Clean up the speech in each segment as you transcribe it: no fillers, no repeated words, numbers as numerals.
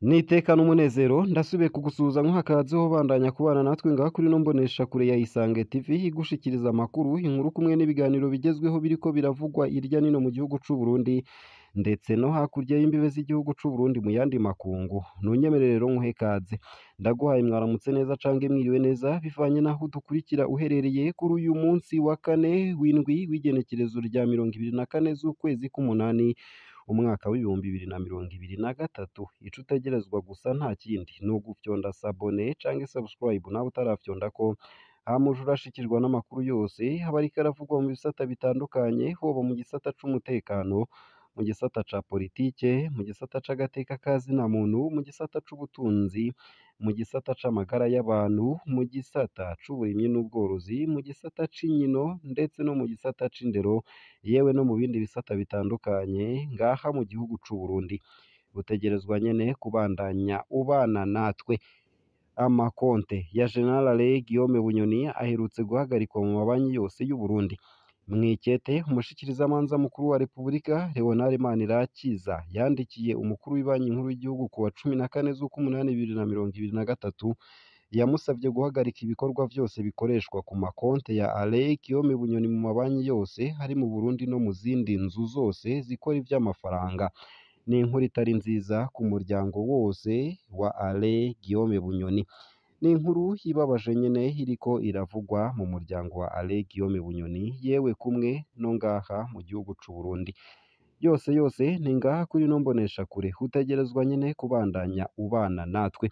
N'iteka n'umunezero ndasubiye kugusuhuza nkuhakazeho bandanya kubana natwe ngaha kuri ino mboneshakure ya Isange TV igushikiriza amakuru, inkuru kumwe n'ibiganiro bigezweho biriko biravugwa irya nino mu gihugu c'u Burundi ndetse no hakurya y'imbibe z'igihugu c'u Burundi mu yandi makungu. Ntunyemerere rero nkuhe kaze, ndaguhaye mwaramutse neza cange mwiriwe neza bivanye n'aho udukurikira uherereye kuri uyu munsi wa kane w'indwi w'igenekerezo rya 24 z'ukwezi k'umunani umwaka w'2023. Ico utegerezwa gusa nta kindi ni ugufyonda s'abonner canke subscribe nawe utarafyondako, hama uje urashikirwa n'amakuru yose aba ariko aravugwa mu bisata bitandukanye, hoba mu gisata c'umutekano, mu gisata ca politike, mu gisata c'agateka ka zina muntu, mu gisata c'ubutunzi, mu gisata c'amagara y'abantu, mu gisata c'uburimyi n'ubworozi, mu gisata c'inkino ndetse no mu gisata c'indero, yewe no mu bindi bisata bitandukanye ngaha mu gihugu c'u Burundi. Utegerezwa nyene kubandanya ubana natwe. Amakonte ya General Alain Guillaume Bunyoni aherutse guhagarikwa mu mabanki yose y'u Burundi. Mw'ikete umushikirizamanza mukuru wa Repubulika Leonard Manirakiza yandikiye umukuru w'ibanki nkuru y'igihugu ku wa 14 z'ukumunani 2023, yamusavye guhagarika ibikorwa vyose bikoreshwa ku makonte ya Alain Guillaume Bunyoni mu mabanki yose ari mu Burundi no mu zindi nzu zose zikora ivy'amafaranga. Ni inkuru itari nziza ku muryango wose wa Alain Guillaume Bunyoni. Ni inkuru ibabaje nyene iriko iravugwa mu muryango wa Alain Guillaume Bunyoni, yewe kumwe no ngaha mu gihugu c'u Burundi. Yose yose ni ngaha kuri ino mboneshakure, utegerezwa nyene kubandanya ubana natwe.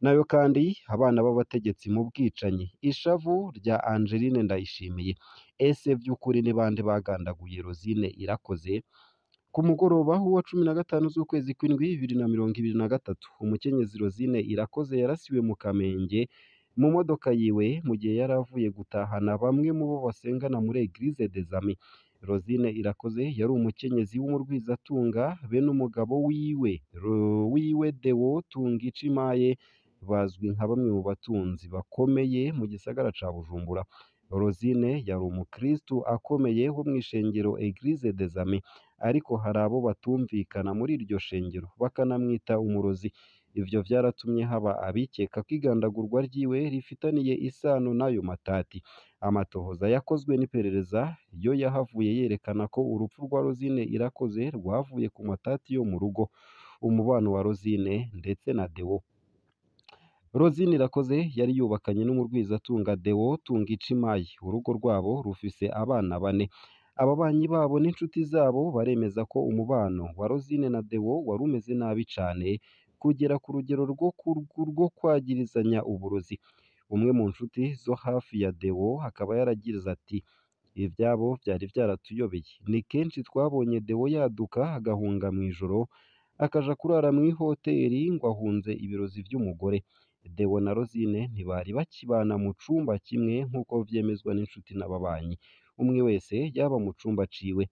Nayo kandi abana b'abategetsi mu bwicanyi, ishavu rya Angeline Ndayishimiye. Ese vy'ukuri ni bande bagandaguye Rosine Irakoze? Ku mugoroba w'uwa 15 z'ukwezi kw'indwi 2023, umukenyezi Rosine Irakoze yarasiwe mu Kamenge mu modoka yiwe mu gihe yari avuye gutahana bamwe mu bo basengana muri Eglise des Amis. Rosine Irakoze yari umukenyezi w'umurwizatunga be n'umugabo wiwe Deo Tungicimaye, bazwi nka bamwe mu batunzi bakomeye mu gisagara ca Bujumbura. Rosine yari umukristu akomeye wo mw'ishengero Eglise des Amis, ariko hari abo batumvikana muri iryo shengero bakanamwita umurozi. Ivyo vyaratumye haba abikeka ko igandagurwa ryiwe rifitaniye isano n'ayo matati. Amatohoza yakozwe n'iperereza yo yahavuye yerekana ko urupfu rwa Rosine Irakoze rwavuye ku matati yo mu rugo, umubano wa Rosine ndetse na Deo. Rosine Irakoze yari yubakanye n'umurwizatunga Deo Tungicimayi. Urugo rwabo rufise abana bane. Ababanyi babo n'inshuti zabo baremeza ko umubano wa Rosine na Deo wari umeze nabi cane kugera ku rugero rwo kwagirizanya uburozi. Umwe mu nshuti zo hafi ya Deo akaba yaragize ati: "Ivyabo vyari vyaratuyobeye. Ni kenshi twabonye Deo yaduka agahunga mw'ijoro akaja kurara mw'ihoteri ngo ahunze ibirozi vy'umugore." Deo na Rosine ntibari bakibana mu cumba kimwe nk'uko vyemezwa n'inshuti n'ababanyi. Umwe wese yaba mu cumba ciwe.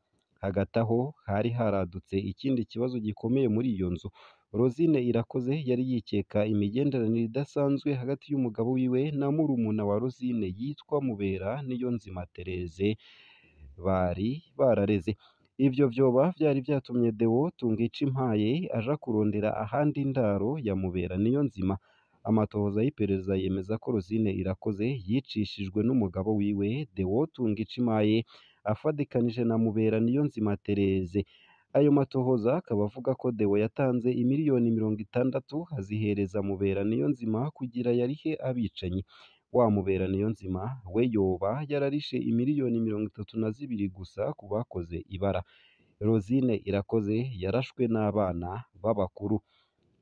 Hagati aho hari haradutse ikindi kibazo gikomeye muri iyo nzu. Rosine Irakoze yari yikeka imigenderanire idasanzwe hagati y'umugabo wiwe na murumuna wa Rosine yitwa Mubera Niyonzima Therese bari barareze. Ivyo vyoba vyari vyatumye Deo Tungicimpaye aja kurondera ahandi indaro ya Mubera Niyonzima. Amatohoza y'iperereza yemeza ko Rosine Irakoze yicishijwe n'umugabo wiwe Deo Tungicimaye afadikanije na Mubera Niyonzima Therese. Ayo matohoza akaba avuga ko Deo yatanze imiliyoni 60 azihereza Mubera Niyonzima kugira yarihe abicanyi. Wa Mubera Niyonzima we yoba yararishe imiliyoni 32 gusa ku bakoze ibara. Rosine Irakoze yarashwe n'abana b'abakuru.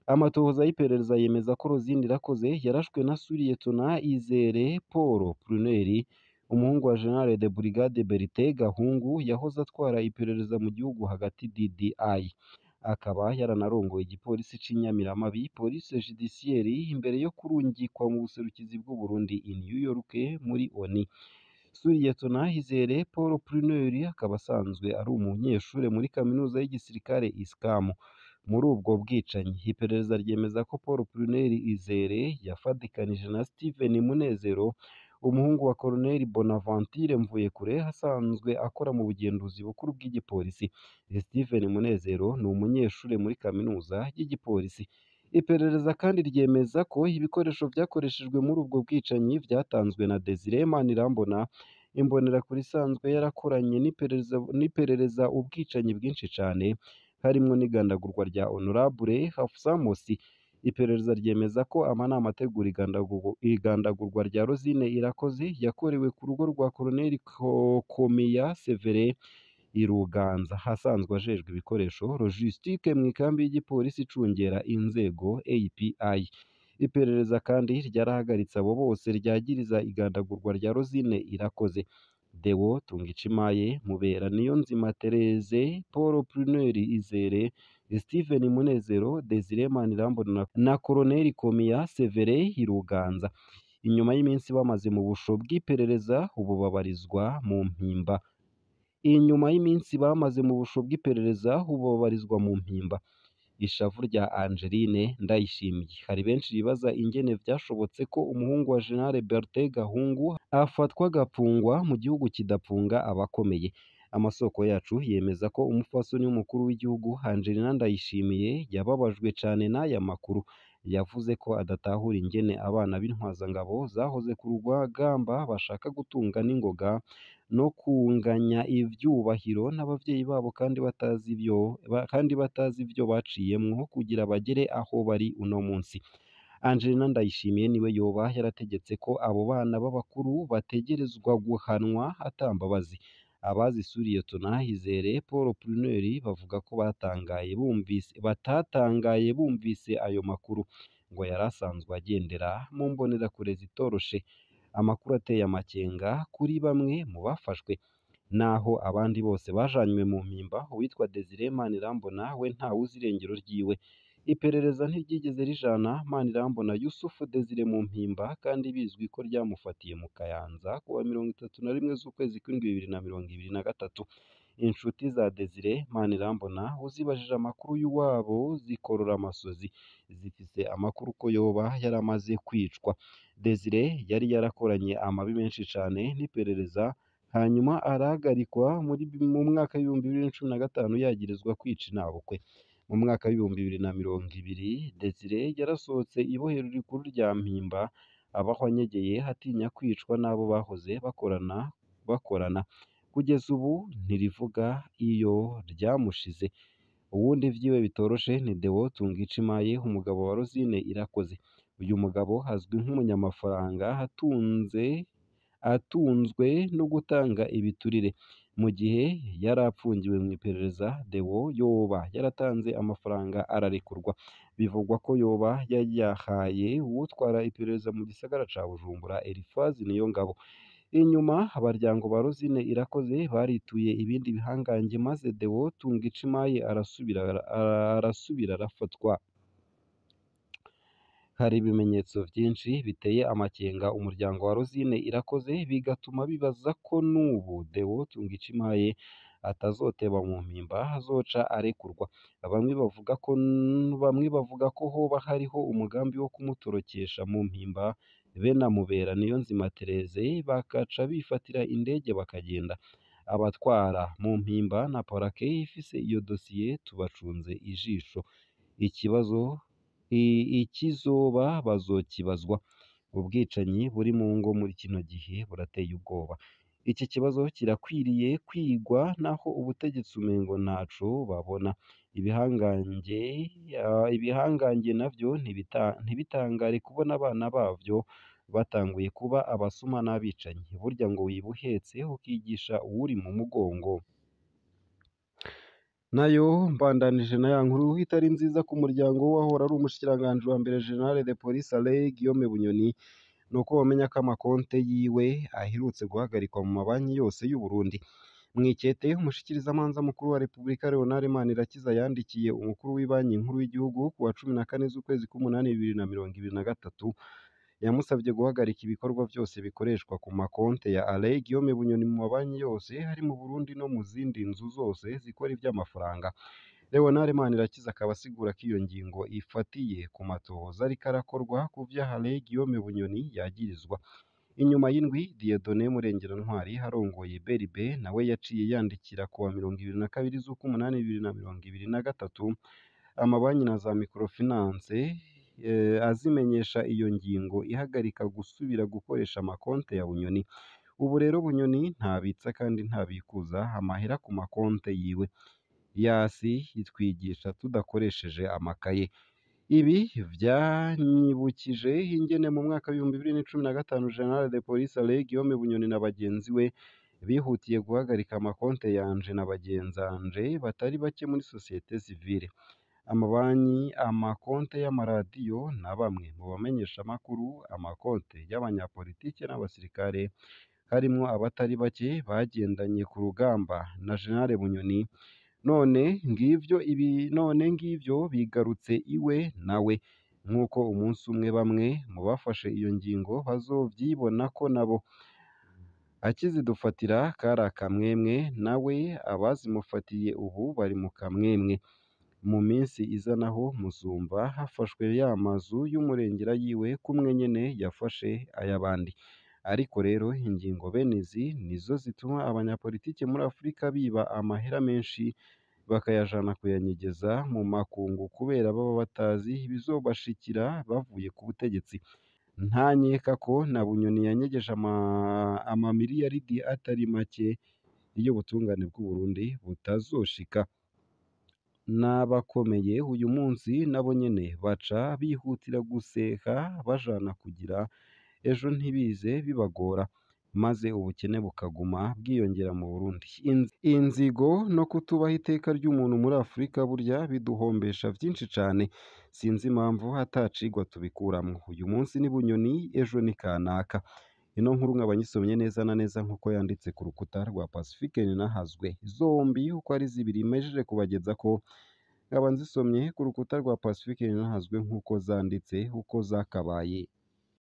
Amatohoza y'iperereza yemeza ko Rosine Irakoze yarashwe na Suriyetona Izere Paul Pruneri, umuhungu wa General de Brigade Bertin Gahungu yahoze atwara iperereza mu gihugu hagati DDI, akaba yaranarongoye igipolisi c'inyamiramabi Police Judiciaire imbere yo kurungikwa mu buserukizi bw'u Burundi i New York muri ONU. Suriyetona Izere Paul Pruneri akaba asanzwe ari umunyeshure muri kaminuza y'igisirikare ISCAM. Muri ubwo bwicanyi, iperereza ryemeza ko Paul Pruneri Izere yafadikanije na Steven Munezero, umuhungu wa Colonel Bonaventure Mvuyekure asanzwe akora mu bugenzuzi bukuru bw'igipolisi. Steven Munezero ni umunyeshure muri kaminuza y'igipolisi. Iperereza kandi ryemeza ko ibikoresho vyakoreshejwe muri ubwo bwicanyi vyatanzwe na Desire Manirambona, imbonerakure isanzwe yarakoranye n'iperereza ubwicanyi bwinshi cane, harimwo n'igandagurwa rya Honorable Hafsa Mosi. Iperereza ryemeza ko amanama ategura igandagurwa rya Rosine Irakoze yakorewe ku rugo rwa Colonel Komiya Severe i Ruganza, ahasanzwe ajejwe ibikoresho logistique mw'ikambi y'igipolisi icungera inzego API. Iperereza kandi ryarahagaritse abo bose ryagiriza igandagurwa rya Rosine Irakoze: Deo Tungicimaye, Mubera Niyonzima Therese, Paul Pruneri Izere, Steven Munezero, Desire Manirambona na Colonel Komiya Severe i Ruganza. Inyuma y'iminsi bamaze mu busho bw'iperereza, ubu babarizwa mu Mpimba. Inyuma y'iminsi bamaze mu busho bw'iperereza, ubu babarizwa mu Mpimba. Ishavu rya Angeline Ndayishimiye. Hari benshi bibaza ingene vyashobotse ko umuhungu wa General Bertin Gahungu afatwa agapfungwa mu gihugu kidapfunga abakomeye. Amasoko yacu yemeza ko umupfasoni w'umukuru w'igihugu Angelina Ndayishimiye yababajwe cane n'aya makuru. Yavuze ko adatahura ingene abana b'intwazangabo zahoze ku rugamba bashaka gutunga n'ingoga no kunganya ivyubahiro n'abavyeyi babo kandi batazi ivyo baciyemwo kugira bagere aho bari uno munsi. Angelina Ndayishimiye niwe yoba yarategetse ko abo bana b'abakuru bategerezwa guhanwa ata mbabazi. Abazi Suriyetona Izere Paul Pruneri bavuga ko batatangaye bumvise ayo makuru, ngo yari asanzwe agendera mu mbonerakure zitoroshe. Amakuru ateye amakenga kuri bamwe mu bafashwe, naho abandi bose bajanywe mu Mpimba. Uwitwa Desire Manirambona we ntawuzi irengero ryiwe. Iperereza ntiryigeze rijana Manirambona Yusufu Desire mu Mpimba, kandi bizwi ko ryamufatiye mu Kayanza kuwa 31 z'ukwezi kw'indwi 2023. Inshuti za Desire Manirambona uzibajije amakuru y'uwabo zikorora amasozi, zifise amakuru ko yoba yaramaze kwicwa. Desire yari yarakoranye amabi menshi cane n'iperereza, hanyuma arahagarikwa mu mwaka w'2015 yagirizwa kwica inabukwe. Mu mwaka w'2020 Desire yarasohotse ibohero rikuru rya Mpimba, abaho anyegeye atinya kwicwa n'abo bahoze bakorana. Kugeza ubu ntirivuga iyo ryamushize. Uwundi vyiwe bitoroshe ni Deo Tungicimaye, umugabo wa Rosine Irakoze. Uyu mugabo azwi nk'umunyamafaranga atunzwe no gutanga ibiturire. Mu gihe yari apfungiwe mu iperereza, Deo yoba yaratanze amafaranga ararekurwa. Bivugwa ko yoba yayahaye uwutwara iperereza mu gisagara ca Bujumbura, Elifazi Niyongabo. Inyuma abaryango ba Rosine Irakoze barituye ibindi bihangange, maze Deo Tungicimaye arasubira arafatwa. Hari ibimenyetso vyinshi biteye amakenga umuryango wa Rosine Irakoze, bigatuma bibaza ko n'ubu Deo Tungicimaye atazoteba mu Mpimba, azoca arekurwa. Bamwe bavuga ko hoba hariho umugambi wo kumutorokesha mu Mpimba be na Mubera Niyonzima Therese, bakaca bifatira indege bakagenda. Abatwara mu Mpimba na parake ifise iyo dosiye tubacunze ijisho. Ikibazo ikizoba bazokibazwa. Ubwicanyi buri mu ngo muri kino gihe burateye ubwoba. Iki kibazo kirakwiriye kwigwa, naho ubutegetsi umengo ntaco babona. Ibihangange navyo ntibitangare kubona abana bavyo batanguye kuba abasuma n'abicanyi. Burya ngo wiba uhetse ukigisha uwuri mu mugongo. Nayo mbandanije na ya nkuru itari nziza ku muryango w'uwahora ari umushikiranganji wa mbere General de Police Alain Guillaume Bunyoni, nuko bamenya ko amakonte yiwe aherutse guhagarikwa mu mabanki yose y'u Burundi. Mw'ikete umushikirizamanza mukuru wa Repubulika Leonard Manirakiza yandikiye umukuru w'ibanki nkuru y'igihugu kuwa 14 z'ukwezi k'umunani 2023, yamusabye guhagarika ibikorwa byose bikoreshwa ku makonte ya Alain Guillaume Bunyoni mu mabanki yose ari mu Burundi no mu zindi nzu zose zikora ivy'amafaranga. Leonard Manirakiza akaba asigura ko iyo ngingo ifatiye ku matohoza ariko arakorwa ku vyaha Alain Guillaume Bunyoni yagirizwa. Inyuma y'indwi Dieudonné Murengerantwari arongoye BRB nawe yaciye yandikira kuwa 22 z'ukw'umunani 2023 amabanki na za microfinance azimenyesha iyo ngingo ihagarika gusubira gukoresha amakonte ya Bunyoni. Ubu rero Bunyoni ntabitsa kandi ntabikuza amahera ku makonte yiwe. Yasi itwigisha tudakoresheje amakaye. Ibi vyanyibukije ingene mu mwaka w'2015 General de Police Alain Guillaume Bunyoni na bagenzi we bihutiye guhagarika amakonte yanje na bagenzanje batari bake muri societe civile, amabanki, amakonte y'amaradiyo na bamwe mu bamenyeshamakuru, amakonte y'abanyapolitike n'abasirikare, harimwo abatari bake bagendanye ku rugamba na General Bunyoni. None ngivyo ibi, none ngivyo bigarutse iwe nawe, nk'uko umunsi umwe bamwe mu bafashe iyo ngingo bazovyibonako nabo. Akizidufatira kari akamwemwe, nawe abazimufatiye ubu bari mu kamwemwe. Mu minsi iza naho muzumva hafashwe ya mazu y'umurengera yiwe kumwe nyene yafashe ay'abandi. Ariko rero ingingo bene izi nizo zituma abanyapolitike muri Afurika biba amahera menshi bakayajana kuyanyegeza mu makungu kubera baba batazi ibizobashikira bavuye ku butegetsi. Ntankeka ko na Bunyoni yanyegeje amamiliyaridi atari make iyo ubutungane bw'u Burundi butazoshika. N'abakomeye uyu munsi nabo nyene baca bihutira guseka bajana kugira ejo ntibize bibagora, maze ubukene bukaguma bwiyongera mu Burundi. Inzigo no kutubaha iteka ry'umuntu muri Afurika burya biduhombesha vyinshi cane. Sinzi impamvu atacigwa tubikuramwo. Uyu munsi ni Bunyoni, ejo ni kanaka. Ino nkuru nkaba nyisomye neza na neza nk'uko yanditse ku rukuta rwa Pacifique Ninahazwe. Zombi uko ari zibiri mpejeje kubagezako, nkaba nzisomye ku rukuta rwa Pacifique Ninahazwe nk'uko zanditse, uko zakabaye.